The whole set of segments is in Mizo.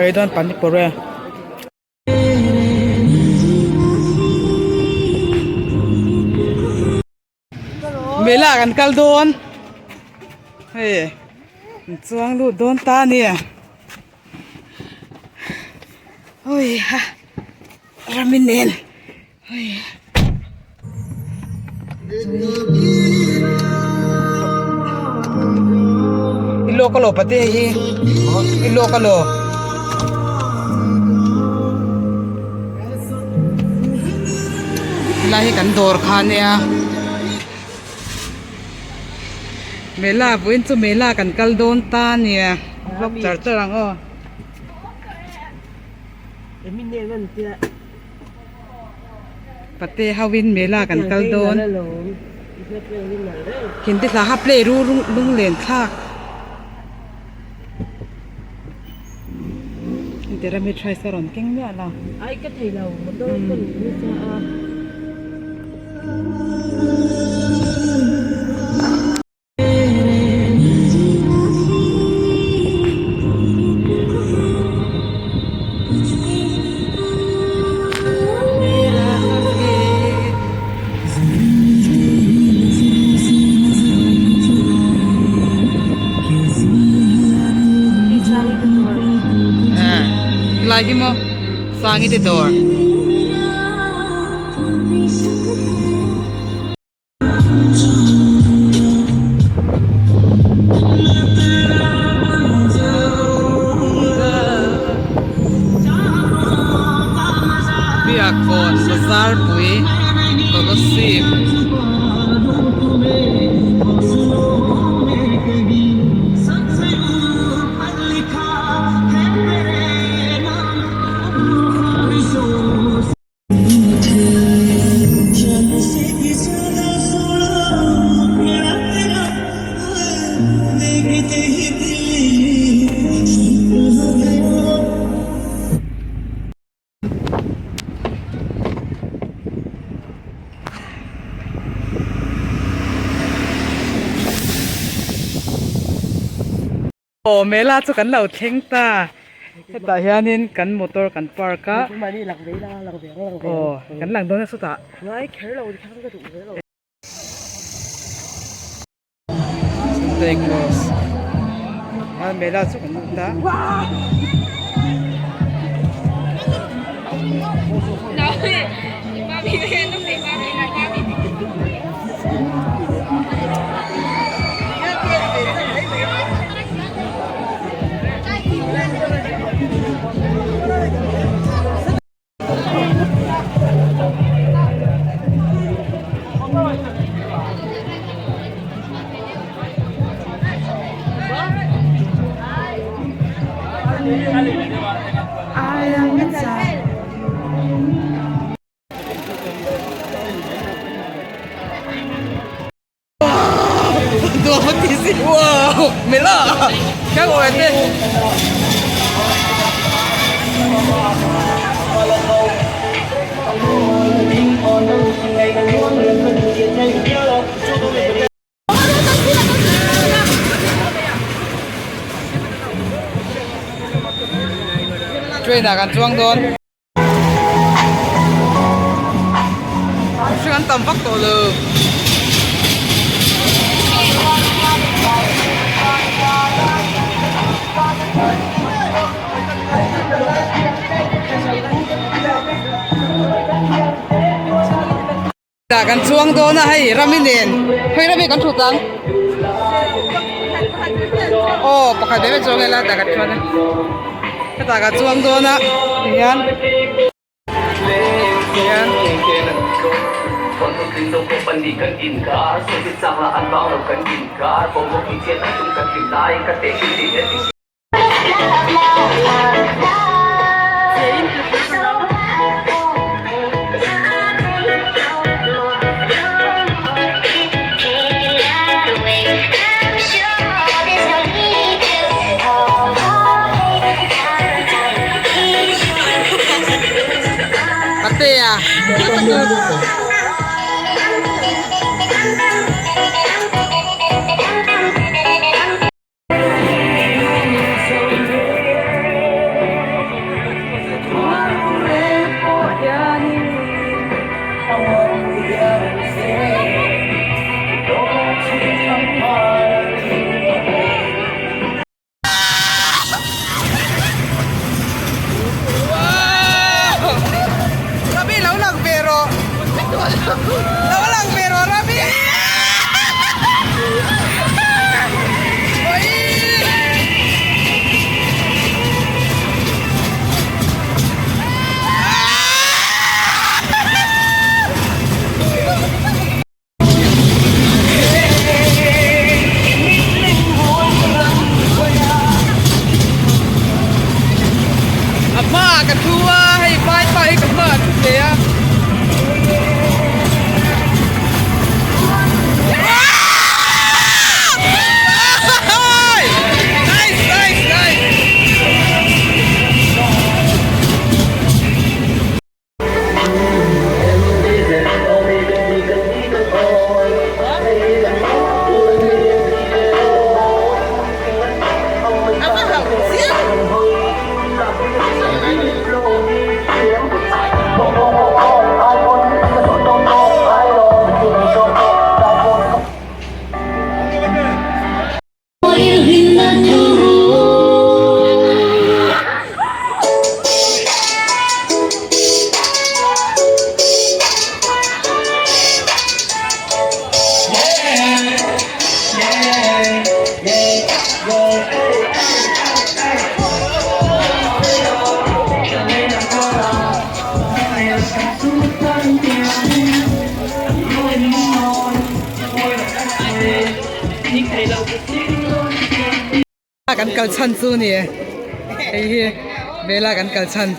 Ei dawn panipuri. Mela kan kal dawn hei an chuang lut dawn ta a ni ui ha rami nen ui i lawk a law pate hi i lawk a law. Helai hi kan dawr kha ania mela vawiin chu mela kan kal dawn ta ania vlog char char ang aw. Pate ho in mela kan kal dawn hindi hla kha play ru lunglen thlak. Terami try sa rawn keng miah lo. Ai ka thei lo motor ka luh nasa a. Helai hi maw Sangi te dawr. Biakkawn bazar pui Kolasib. Aw mela chu kan lo thleng ta hetah hianin kan motor kan park a aw kan lang dawn a chutah. Santa Claus a mela chu kan lut a. Train ah kan chuang dawn. Mihring an tam vak tawh lo. Tah kan chuang dawn a hei Rami nen khawi Rami kan thut ang aw pakhat ve ve chuang ila tah kan chuan a hetah kan chuang dawn a tihian tihian. Patea. Hmaah ka thu a, hei vaipa hi ka hmaah a thu ve a. Nice, nice, nice. Kan kal chhan chu ni hei hi vela kan kal chhan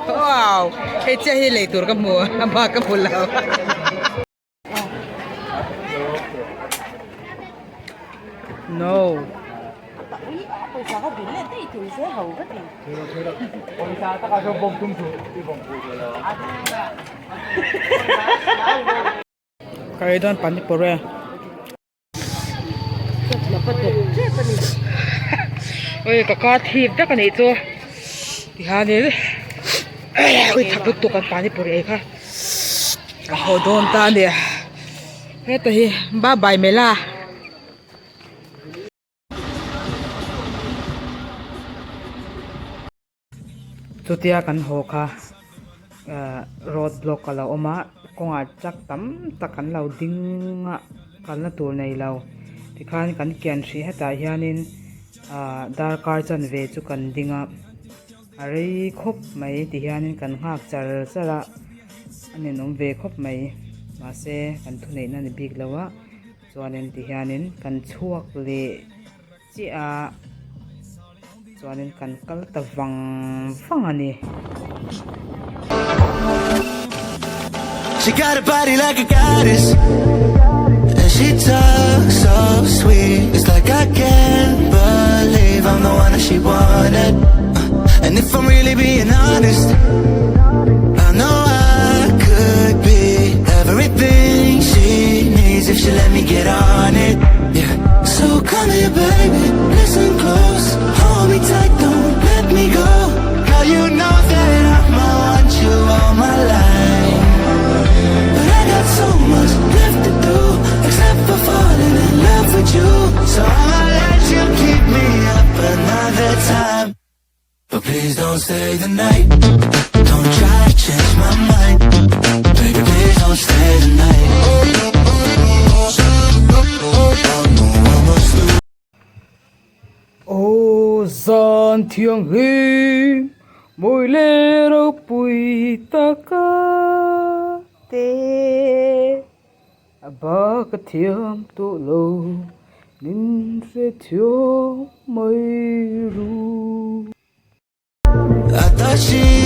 wow hei chiah hi lei tur ka hmu a bak ka hmu lo no ka ei dawn panipuri. Ui ka kar thip vek a nih chu tihianin ui thak lutuk an panipuri ei kha ka haw dawn ta a ni heta hi bye bye mela. Chutia kan haw kha ahh road block a lo awm a kawngah truck tam tak an lo ding a kalna tur nei lo tikhan kan kian hrih hetah hianin ahh darkar chanve chu kan ding a a rei khawp mai tihianin kan nghak char char a a ninawm ve khawp mai mahse kan thuneihna a ni bik lo a chuanin tihianin kan chhuak leh. Chiah a chuanin kan kal ta vang vang a ni. She got a body like a goddess And she talks so sweet It's like I can't believe I'm the one that she wanted And if I'm really being honest I know I could be everything she needs If she let me get on it Yeah So come here baby, listen close Hold me tight, don't let me go Girl, you know that I'ma want you all my life But I got so much left to do Except for falling in love with you So I'ma let you keep me up another time But please don't stay the night Don't try to change my mind Baby, please don't stay the night Aw zan thianghlim mawi leh ropui taka te a bak a thiam tawh lo min hrethiam mai ru. I thought she.